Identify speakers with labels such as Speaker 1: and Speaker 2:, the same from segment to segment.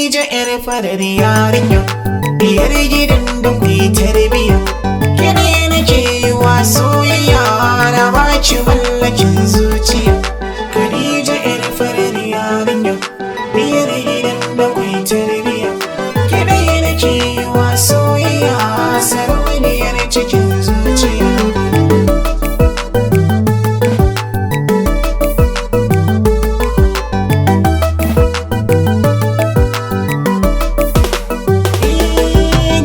Speaker 1: Khadija yar farar yarinya, diyar gidan da ku yi tarbiya. Ke ne nake yi wa soyayya, na baci mallakin zuciya. Khadija yar farar yarinya, diyar gidan da ku yi tarbiya. Ke ne nake yi wa soyayya, sarauniyar cikin zuciya.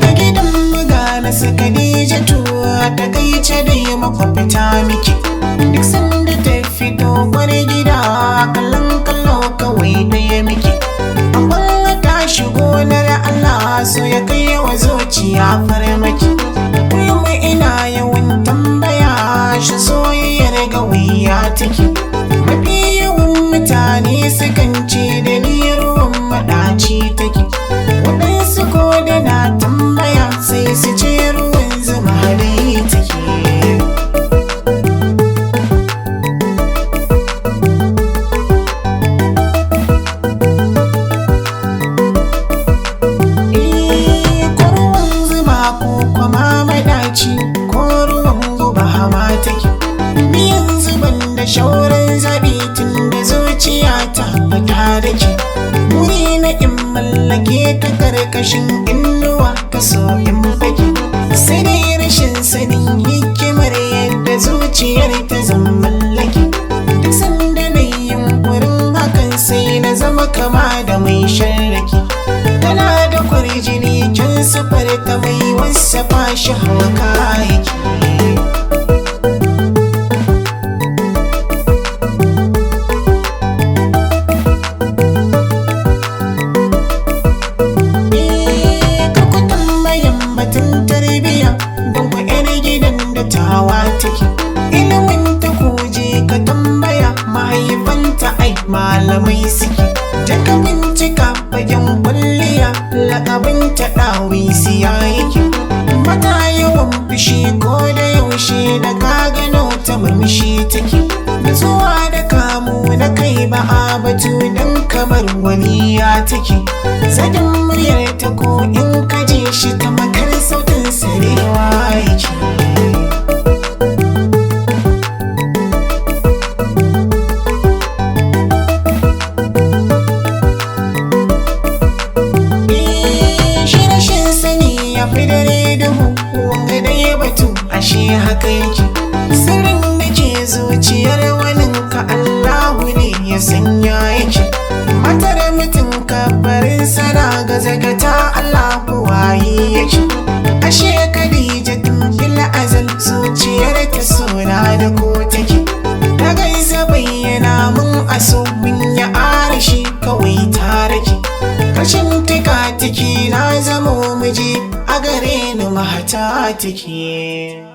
Speaker 1: Ga gidan magana su Khadija tuwa ta gaice da yi makwabta miki. Duk sanda ta fito kwar gida kallon kallo kawai ɗaya miki. Akwai ta shigo na Allah so ya kai wa zuciya farmaki. Kullum ina yawan tambaya shi soyayyar gawiya take. Mafi yawan mutane sukan ce da ni ruwan maɗaci take. Waɗansu ko da na tambaya sai su ce ruwan zuma dai take. Ko ruwan zuma ko kuma maɗaci ko ruwan guba hama take. Ni yanzu ban da shauran zaɓi tun da zuciya ta fita da ke. Buri na in mallake ta karkashin inuwa kaso in fake. Sai dai rashin sanin hikimar yadda zuciyar ta zan mallake. Duk sanda na yi yunƙurin hakan sai na zama kama da mai sharraki. Tana da kwarjini kyan sufar ta mai wasafa shi hauka yake. Kar ku tambayan batun tarbiya don ku 'yar gidan da tawa take. Ilimin ta kuje ka tambaya mahaifanta ai malamai suke. Je ka bincika fagen kwalliya lakabinta ɗawisiya yake. Mata yawan fushi ko da yaushe da ka gano ta murmushi take. Nutsuwa da kamu na kai ba a batu don kamar wani ya take. Zakin muryar ta ko in ka ji shi ta makar sautin sarewa yake. Shi rashin sani ya fi dare duhu, wanga dai batu ashe haka yake. Sirrin da ke zuciyar waninka Allahu ne ya sanya yake. Matar mutum kabarin sana gazagata Allahu waye yake. Ashe Khadija tun fil azal zuciyar ta suna da ko take. Ta gaisa bayyana mun aso mun ya arashi kawai ta rake. Rashin tika-tiki na zamo miji a gare ni mahata take.